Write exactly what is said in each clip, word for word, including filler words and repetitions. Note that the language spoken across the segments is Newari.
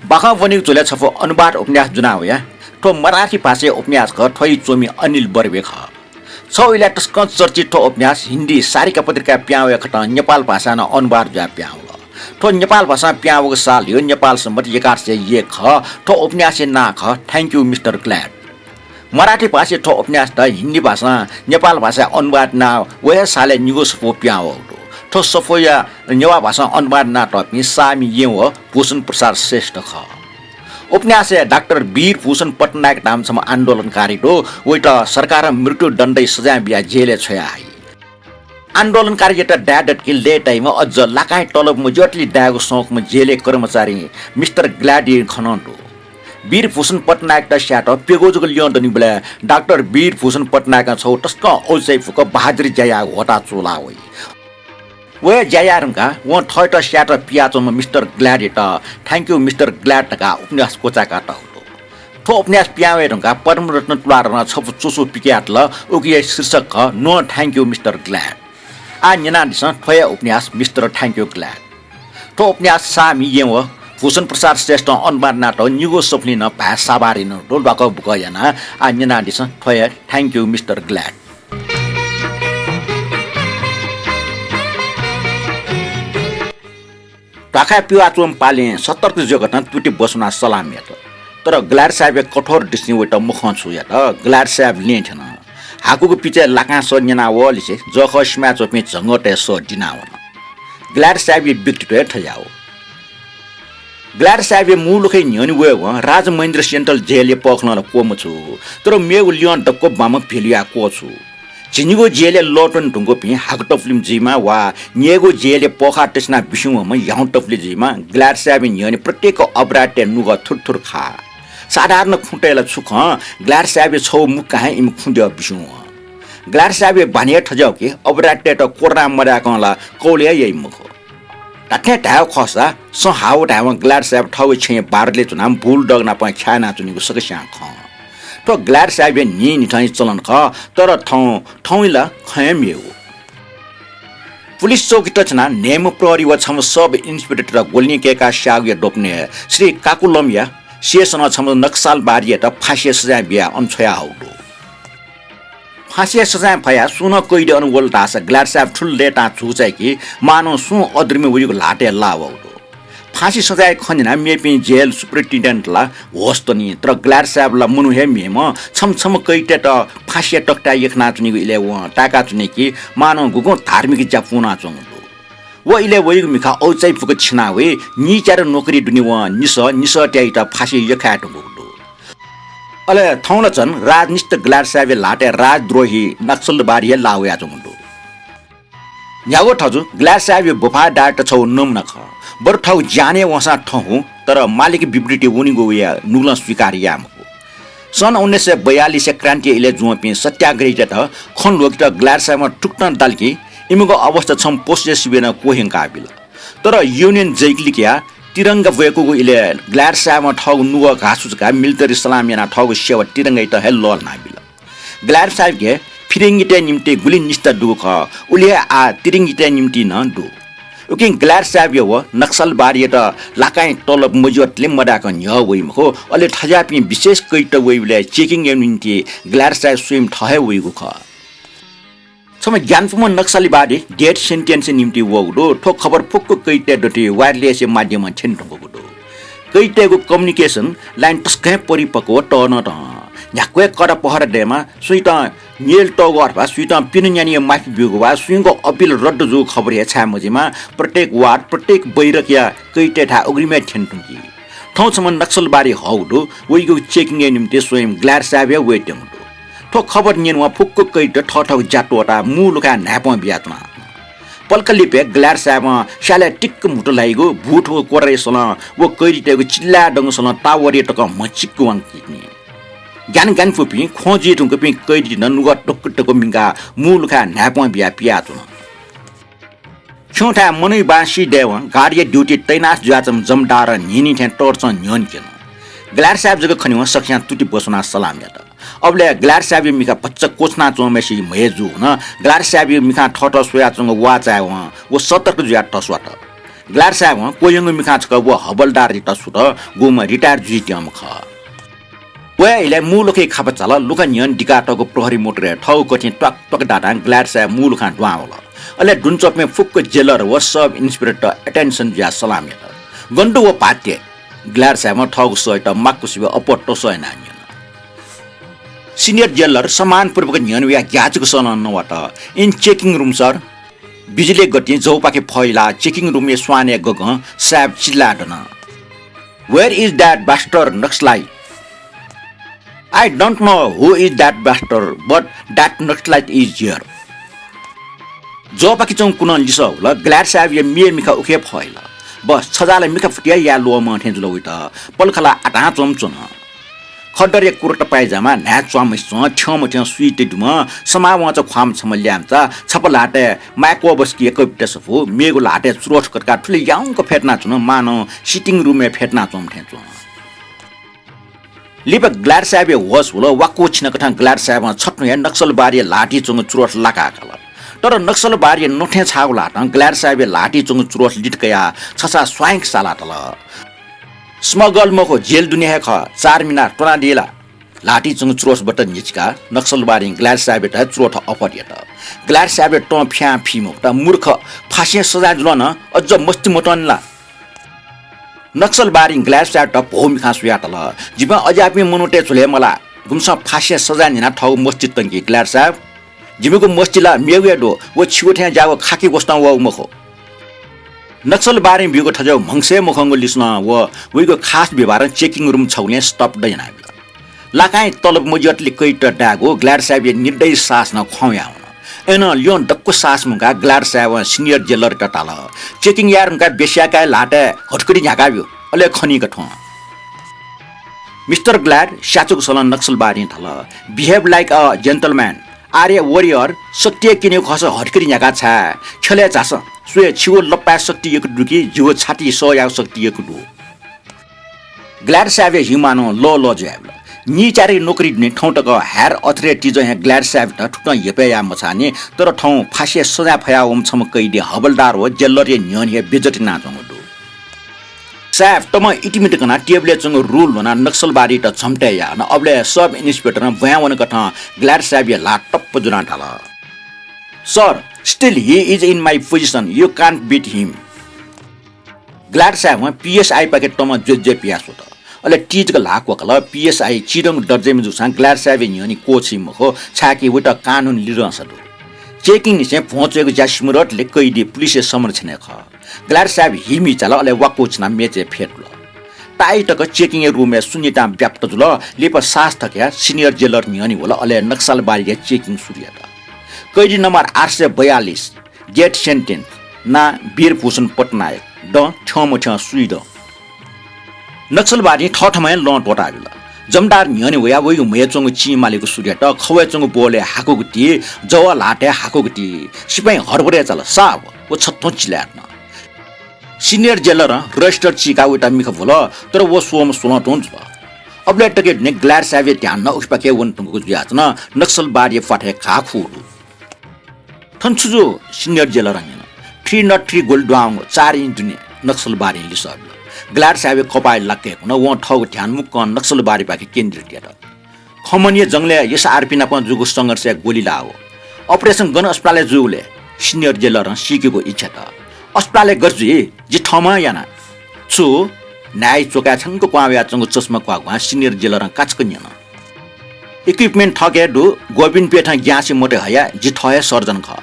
बाखं वनीगु झ्वलय् छपु अनुवाद उपन्यास जुना वया। थ्व मराठी भाषाया उपन्यास खः, थ्व हे च्वमि अनिल बर्वे खः। छगू इलय् तसकं चर्चित थ्व उपन्यास हिन्दी सारिका पत्रिकाय् पिहां वये खतं नेपाल भाषां नं अनुवाद जुयाः पिहां वल। थ्व नेपाल भाषां पिहां वःगु साल हे नेपाल सम्बत एघार सय एक खः। थ्व उपन्यासया नां खः Thank You Mister Glad। Marathi भाषाया थ्व उपन्यासत हिन्दी भाषां नेपाल भाषाय् अनुवाद यानाः व हे सालय् निगू सफू पिहां वःगु दु। थ्व सफूया नेवाः भाषां अनुवाद यानातःपिं सामी यें व भूषण प्रसाद श्रेष्ठ खः। उपन्यासय् डाक्टर वीर भूषण पटनायक धाःम्ह छम्ह आन्दोलनकारी दु। वयात सरकारं मृत्युदण्डया सजाँय बियाः जेलय् छ्वयाहइ। आन्दोलनकारीयात दाये दत कि लय्ताइम्ह, अझ लाकांया तलब मज्यूतले दायेगु संकूम्ह जेलया कर्मचारी मिस्टर ग्ल्याडीं खँ नं दु। वीर भूषण पटनायकत स्यायेत प्यघौ जक ल्यं दनिबलय् डाक्टर वीर भूषण पटनायकं छगू तसकं औचाइ फुक्क बहादुरी ज्या याःगु ह्वःताः चूलाः वइ। व हे ज्या याये धुंकाः वं थःत स्यायेत पियाच्वंम्ह मिस्टर ग्ल्याडयात Thank You Mister Glad धकाः उपन्यास क्वचाय्कातःगु दु। थ्व उपन्यास पिहां वये धुंकाः पद्मरत्न तुलाधरं छपु च्वसु पिकयातल, उकिया शीर्षक खः No Thank You Mister Glad। आः न्यनादिसँ थ्व हे उपन्यास मिस्टर Thank You Glad। थ्व उपन्यास सामी यें व भूषण प्रसाद श्रेष्ठं अनुवाद यानातःगु निगू सफुलिं नं भाय् साभार यानातःगु दु, ल्वाकः बुकः यानाः। आः न्यनादिसँ थ्व हे Thank You Mister Glad। ध्वाखाय् पिवाः च्वंम्ह पालें सतर्क जुयाः कथं तुति बस्वनाः सलाम यात। तर ग्ल्याड साहेबया कठोर दृष्टिं वयात मखं छु यात। ग्ल्याड साहेब लँय् थ्यन। हाकुगु पिचय् लाकां सः न्यना वःलिसे जःखः सिमाय् च्वंपिं झंगःतय् सः दिना वन। ग्ल्याड साहेबया व्यक्तित्व हे थज्याःगु। ग्ल्याड साहेबया मू लुखय् न्ह्यःने वयेवं राजमहेन्द्र सेन्ट्रल जेलया पःखलं ला क्वःमछू, तर मेगु ल्यं दक्व बांमं भेलुयाः क्वःछू। झिंनिगू जेलय् लःत्वने धुंकूपिं हाकु तपुलिम्ह जुइमा वा न्यय्गू जेलय् पःखाः तछिनाः बिस्युं वंम्ह ह्याउँ तपुलि जुइमा, ग्ल्याड साहेबया न्ह्यःने प्रत्येक अपराधतय् नुगः थुरथुर खाः। साधारण खुँतय् ला छु खं, ग्ल्याड साहेबया छगू मुक्कां हे इमि खुँ द्यः बिस्युं वं। ग्ल्याड साहेबया बानी हे थज्याःगु कि अपराधतय्त कोर्रां मदाय्कं ला कौले हे याइ मखु। धात्थें धायेगु खःसा सँ हाःगु धायेवं ग्ल्याड साहेब थःगु छेँय् बारले च्वनाः बुलडग नाप ख्याः यानाच्वनीगु सकस्यां खं। थ्व ग्ल्याड साहेबया न्हिंन्हिथंया चलन खः, तर थौं, थौंया ला खँ हे मेगु। पुलिस चौकीत च्वनाः न्हय्म्ह प्रहरी व छम्ह सब इन्सपेक्टरत ग्वलिं कय्काः स्याःगुया द्वपनय् श्री काकुलमया सेसनं छम्ह नक्सलवादीयात फाँसीया सजाँय बियाः अन छ्वयाहःगु दु। फाँसीया सजाँय फयाः सुं नं कैदी अन वल धाःसा ग्ल्याड साहेब थुलि लय्तां झुचाइ कि मानं सुं अद्रम्य वइगु ल्हातय् लाः वःगु दु। फाँसी सजाँय खँ न्यनाः मेपिं जेल सुपरिन्टेन्डेन्ट ला होश तनी, तर ग्ल्याड साहेब ला मनू हे मेम्ह, छम्ह छम्ह कैदीतय्त फाँसीया तख्ताय् यख्खानाच्वनीगु इलय् वं ताय्काच्वनी कि मानं गुगुं धार्मिक ज्या पूवनाच्वंगु दु। व इलय् वइगु मिखा औचाइ फुक्क छिना वइ, निच्यात नोकरी दुने वं निसः, निसःतय्त फाँसी यख्खाये धुंकूगु दु। अले थौं ला झन राजनिष्ठ ग्ल्याड साहेबया ल्हातय् राजद्रोही नक्सलवादी हे लाः वयाच्वंगु दु। न्ह्यागु थजु ग्ल्याड साहेबया वफादारीत छगू नमुना खः। बरु थःगु ज्यानय् वंसां थहुँ, तर मालिक विवृति वनीगु वया नुगलं स्वीकार याये मखु। सन् उन्नाइस सय बयालिसया क्रान्तिया इलय् जूपिं सत्याग्रहीतय्त खँ ल्ह्वकेत ग्ल्याड साहेबं थुकथं दाल कि इमिगु अवस्था छम्ह पोसया सिबय् नं क्वह्यंकाबिल। तर युनियन जैक लिकयाः तिरंगा ब्वय्कूगु इलय् ग्ल्याड साहेबं थःगु नुगः घाः सुचुकाः मिलिटरी सलाम यानाः थःगु सेवा तिरंगायात हे लःल्हानाबिल। ग्ल्याड साहेबके फिरिंगीतय् निंतिं गुलि निष्ठा दुगु खः, उलि हे आः तिरंगीतय् निंतिं नं दु। उकिं ग्ल्याड साहेबया व नक्सलवादीयात लाकांया तलब मज्यूतले मदाय्कं न्ह्यः वइ मखु, अले थज्याःपिं विशेष कैदीत वइबलय् चेकिङया निंतिं ग्ल्याड साहेब स्वयं थः हे वइगु खः। छम्ह ग्यानापुम्ह नक्सलवादी death sentence-या निंतिं वःगु दु। थ्व खबर फुक्क कैदीतय् दथुइ wireless-या माध्यमं थ्यने धुंकूगु दु। कैदीतय्गु communication line तसकं हे परिपक्व व तःधंगु। न्ह्याक्व हे कडा पहरा दयेमाः, सुइतं न्यय् तःगु अथवा सुइतं पिने न्यानेया माफी ब्यूगु वा सुइगु appeal रद्द जूगु खबर हे छाये मजुइमाः। प्रत्येक ward, प्रत्येक बैरकया कैदीतय्थाय् अग्रिमय् थ्यने धुंकी। थौं छम्ह नक्सलवादी हःगु दु, वइगु checking-या निंतिं स्वयं ग्ल्याड साहेब हे वयेत्यंगु दु। थ्व खबर न्यनेवं फुक्क कैदीत थःथःगु ज्या त्वःताः मू लुखाय् न्हाय्पं बियाच्वन। पलख लिपय् ग्ल्याड साहेबं स्यालय् टिक्क म्हुतु ल्हाइगु बूथुगु कोर्राया सलं व कैदीतय्गु चिल्लाय् दंगु सलं tower-या तकं म्हचिक्क वांकी। ग्यानागुलिं फुपिं ख्वं जुइ धुंकूपिं कैदीत नं नुगः दक्व दक्व मिंकाः मू लुखाय् न्हाय्पं बियाः पियाच्वन। खिउँथाय् मनूया बांलाक दयेवं guard-या duty तैनाथ जुयाच्वंम्ह जमदारं न्हिंन्हिथं torch-ं न्ह्यःने क्यन। ग्ल्याड साहेब जक खनेवं सकस्यां तुति बस्वनाः सलाम यात। अबलय् ग्ल्याड साहेबया मिखा भचा क्वछुनाच्वंम्हेसिया म्हय् जूवन। ग्ल्याड साहेबया मिखां थःथः स्वयाच्वंगु वाः चायेवं व सतर्क जुयाः तस्वात। ग्लाड साहेबं क्वह्यंगु मिखां छकः व हवलदारयात सुत, गुम्ह रिटायर जुइत्यंम्ह खः। वया इलय् मू लखय् खापा चाल लुखा न्ह्यःने दिकातःगु प्रहरी मोटरय् थःगु कथिं त्वाक त्वाक दातां ग्लाड साहेब मू लुखां दुहां वल। अले दुने च्वंपिं फुक्क जेलर व सब इन्सपेक्टरत attention जुयाः सलाम यात। गन दु व भात्ये? ग्लाड साहेबं थःगु सःयात माक्वसिबय् अप्वः तसः यानाः न्यन। सिनियर जेलर सम्मानपूर्वक न्ह्यःने वयाः ग्याःचिकु सलं नवात। In checking room, sir। बिजुलीया गतिं जौपाखे फैलाः checking room-या स्वानया गगं साहेब चिल्लाय् दन। Where is that bastard Naxalite? I don't know who is that bastard, but that Naxalite is here। जौपाखे च्वंगु कुनं लिसः वल, ग्लाड साहेबया म्ये मिखा उखे फैल। बस छजालय् मिखा फुतिया याये ल्वःमं थें जुल वइत। पलख ला आतां च्वंम्ह च्वन। खद्दरया कुर्ता पायजामा, न्हाय् च्वाम्ह च्वं, थ्यंम्ह थ्यं सुइत दुम्ह, समावंचा ख्वाःम्ह छम्ह ल्याय्म्हचा, छपा ल्हातय् मायकोवस्कीया कविता सफू, मेगु ल्हातय् चुरोट कतका थुलि याउँक फ्यतुनाच्वन, मानं sitting room-य् फ्यतुनाच्वंम्ह थें च्वं। लिपा ग्लाड साहेबया होस वल, वाक्व छिनाकथं ग्लाड साहेबं छथुं हे नक्सलबारया ल्हातिइ च्वंगु चुरोट लाकाः काल। तर नक्सलबारया नथें छाःगु ल्हातं ग्लाड साहेबया ल्हातिइ च्वंगु चुरोट लित कयाः छछाः स्वांक सालातल। स्मगल मखु, जेल दुने हे खः, चारमिनार त्वनादी ला? ल्हातिइ च्वंगु चुरोट बत न्ह्यचिकाः नक्सलबारं ग्लाड साहेबयात हे चुरोट अफत यात। ग्लाड साहेबया तं फ्यां फी मखुत, मूर्ख, फाँसीया सजाँय जुलं नं अझ मस्ति मतंनि ला? नक्सलबारं ग्लाड साहेबयात भौ मिखां सुयातल। जिपिं अज्याःपिं मनूतय् झ्वलय् मलाः। गुम्हसं फाँसीया सजाँय न्ह्यानाः थःगु मस्ति तंकी ग्लाड साहेब। जिमिगु मस्ति ला मेगु हे दु, व छिगु थें ज्याःगु खाकी वसतं वःगु मखु। नक्सलबारं ब्यूगु थज्याःगु म्हगसय् मखंगु लिसलं व वइगु खास व्यवहारं checking room छगुलिं स्तब्ध यानाबिल। लाकांया तलब मजियातले कैदीत दायेगु ग्लाड साहेबया निर्दयी साहसं खं वयावन। अय्नं ल्यं दक्व साहस मुंकाः ग्लाड साहेबं सिनियर जेलरयात धाल, checking याये धुंकाः बेस्याकाः ल्हातय् हथकडी न्ह्याकाब्यु, अले खनीक थ्वँ। मिस्टर ग्लाड, स्याचुकु सलं नक्सलबारं धाल, behave like a gentleman। आर्य वरियर, शक्तिया किनेगु खःसा हथकडी न्ह्याकाः छाय्। ख्यलय् झासँ। स्वये, छिगु लप्पाय् शक्ति यक्व दु कि जिगु छातिइ सःयागु शक्ति यक्व दु। ग्लाड साहेबया हिमानं लः लः जुयाबिल। नीच्यारिगु नोकरी दुने थौं तक हायर अथोरिटीजं हे ग्लाड साहेबयात थुकथं हेपय् याये मछाःनि, तर थौं फाँसीया सजाँय फयावःम्ह छम्ह कैदी हवलदार व जेलरया न्ह्यःने हे बेइज्जत यानाच्वंगु दु। साहेब, तमं इतिमित कनाः टेबलय् च्वंगु रुल ल्ह्वनाः नक्सलबारयात झम्टय् याः। अबलय् सब इन्सपेक्टरं ब्वाँय् वनाकथं ग्लाड साहेबया ल्हाः टप्प ज्वनाः धाल, Sir, still he is in my position, you can't beat him। Glad साहेबं पीएसआई पाखे तमं ज्वय् ज्वय् पियाः स्वत। अले ति जक ल्हाः क्वकल। पीएसआई चिधंगु दर्जाम्ह जूसां ग्लाड साहेबया न्ह्यःने क्वःछी मखु, छाय्कि वइत कानून लिधंसा दु। Checking निसें भ्वं च्वयेगु ज्या सिमरतले कैदी पुलिसया संरक्षणय् खः। ग्लाड साहेब हिमि चाल, अले वाक्व छिनाः मेचय् फ्यतुल। ताःई तक checking-या room-य् शून्यतां व्याप्त जुल। लिपा साहस थकयाः सिनियर जेलर न्ह्यःने वल, अले नक्सलबारया checking सुरु यात। कैदी नम्बर आठ सय बयालिस, death sentence, नां वीरभूषण पटनायक, दँ थ्यंम्ह थ्यं सुइ दँ। नक्सलबारं थःथम्हं हे लं त्वःताबिल। जमदार न्ह्यःने वयाः वइगु म्हय् च्वंगु चिं मालेगु सुरु यात, खवय् च्वंगु बोलय् हाकुगु ति, जवः ल्हातय् हाकुगु ति। सिपाइँ हरबरय् चाल, साहब, व छथ्वँ चिल्लाय् धुन। सिनियर जेलरं रजिस्टर चीकाः वइत मिखा भ्वल, तर व स्वःम्ह स्वलं तुं जुल। अबलय् तक दुने ग्लाड साहेबया ध्यान नं उखेपाखे वने धुंकूगु जुयाच्वन, नक्सलबारया प्वाथय् घाः खुःगु। थन छु जू? सिनियर जेलरं न्यन। Three not three गोली दुहां वंगु, चारहिं दुने, नक्सलबारं लिसः बिल। ग्लाड साहेबया कपाः लाक्क हे कुन, वं थःगु ध्यान मुक्कं नक्सलबारपाखे केन्द्रित यात। खमनिया जंगलय् एसआरपी नाप जूगु संघर्षय् गोली लाः। Operation गन अस्पतालय् जूगु ले? सिनियर जेलरं सीकेगु इच्छा यात। अस्पतालय् गथे जुइ? जि थःम्हं याना। छु? न्हाय् च्वकाय् छंक क्वहां वयाच्वंगु चस्मा क्वाः क्वहां सिनियर जेलरं काचक न्यन। Equipment थःके हे दु, गोविन्द प्यथं ग्याँसे मते हयाः जि थः हे सर्जन खः।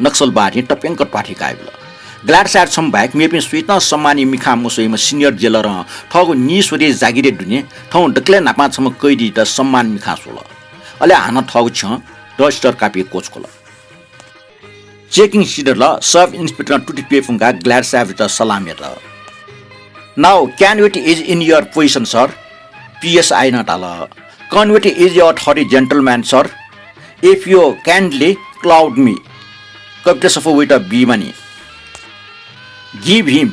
नक्सलबारं तप्यंक ध्वाथुइ काय् बिल। ग्लाड साहेब छम्ह बाहेक मेपिं सुयातं सम्मानया मिखां मस्वइम्ह सिनियर जेलरं थःगु नीस्वदँया जागिरया दुने थौं दकलय् न्हापां छम्ह कैदीयात सम्मान मिखां स्वल। अले हानं थःगु छ्यं रजिस्टर कापी क्वछुकल। Checking सिधल, सब इन्सपेक्टरं तुति प्यपुंकाः ग्लाड साहेबयात सलाम यात। Now, convict is in your position, sir। पीएसआईनं धाल, Convict is your authority, gentleman, sir। If you kindly cloud me। कविता सफू वइत बी मानि। Give him।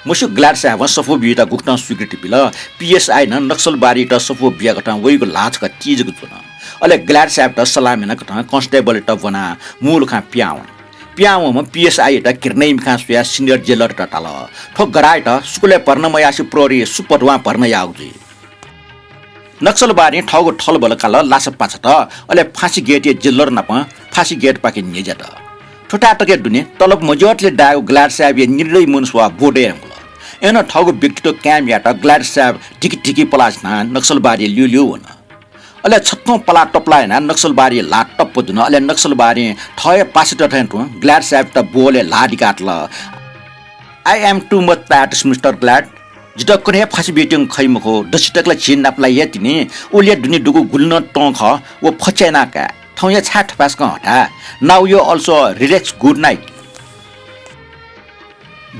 मस्यू ग्लाड साहेबं सफू बीत गुकथं स्वीकृति बिल। पीएसआईनं नक्सलबारयात सफू बियाकथं वइगु ल्हाः छकः ति जक ज्वन। अले ग्लाड साहेबयात सलाम यानाकथं कन्स्टेबलयात ब्वनाः मू लुखां पिहां वन। पिहां वंम्ह पीएसआईयात घृणा मिखां स्वयाः सिनियर जेलरयात धाल, थ्व गधायात स्कूलय् भर्ना मयासें प्रहरीं सुपदवां भर्ना याःगु जुइ। नक्सलबारीं थःगु थलबल काल, लासा पाछात, अले फाँसी गेटया जेलर नाप फाँसी गेटपाखे न्ह्यज्यात। थुथाय् तक दुने तलब मज्यूतले दायेगु ग्ल्याड साहेबया निर्दयी मनस्वाः बोधय् यंकल। अय्नं थःगु व्यक्तित्व कायम यायेत ग्ल्याड साहेब ढिकि ढिकि पलाः सिनाः नक्सलबारी ल्यूल्यू वन। अले छत्थुं पलाः तपलाः यानाः नक्सलबारी ल्हाः तप्प जुन। अले नक्सलबारीं थः हे पासात थें तुं ग्ल्याड साहेबयात ब्वहलय् ल्हाः दिकातल। I am too much tired, mister glad. जितः कन्हय् हे फाँसी बीत्यंगु खइ मखु, दसि तक ला झी नाप ला याये तिनि, उलि दुने दुगु गुलि नं तं खः, व फच्चा यानाः काये। थौंया छाय् थपाय्‌सकं हथाय्? Now you also relax, good night।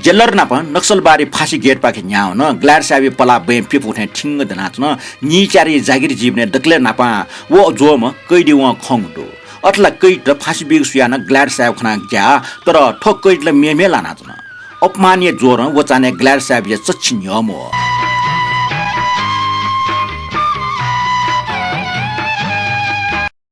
Jailer नाप नक्सलबारी फाँसी गेटपाखे न्ह्यावन। ग्ल्याड साहेबया पलाः बँय् प्यपु थें थिंग दनाच्वन। नीचारी जागिर जीवनय् दकलय् न्हापां व ज्वःम्ह कैदी वं खंगु दु। अथे ला कैदीत फाँसी बीगु सुयाः नं ग्ल्याड साहेब खनाः ग्याः, तर थ्व कैदीत ला मेम्ह लानाच्वन। अपमानया ज्वरं व चान्हय् ग्ल्याड साहेबया चच्छि न्ह्यः मवः।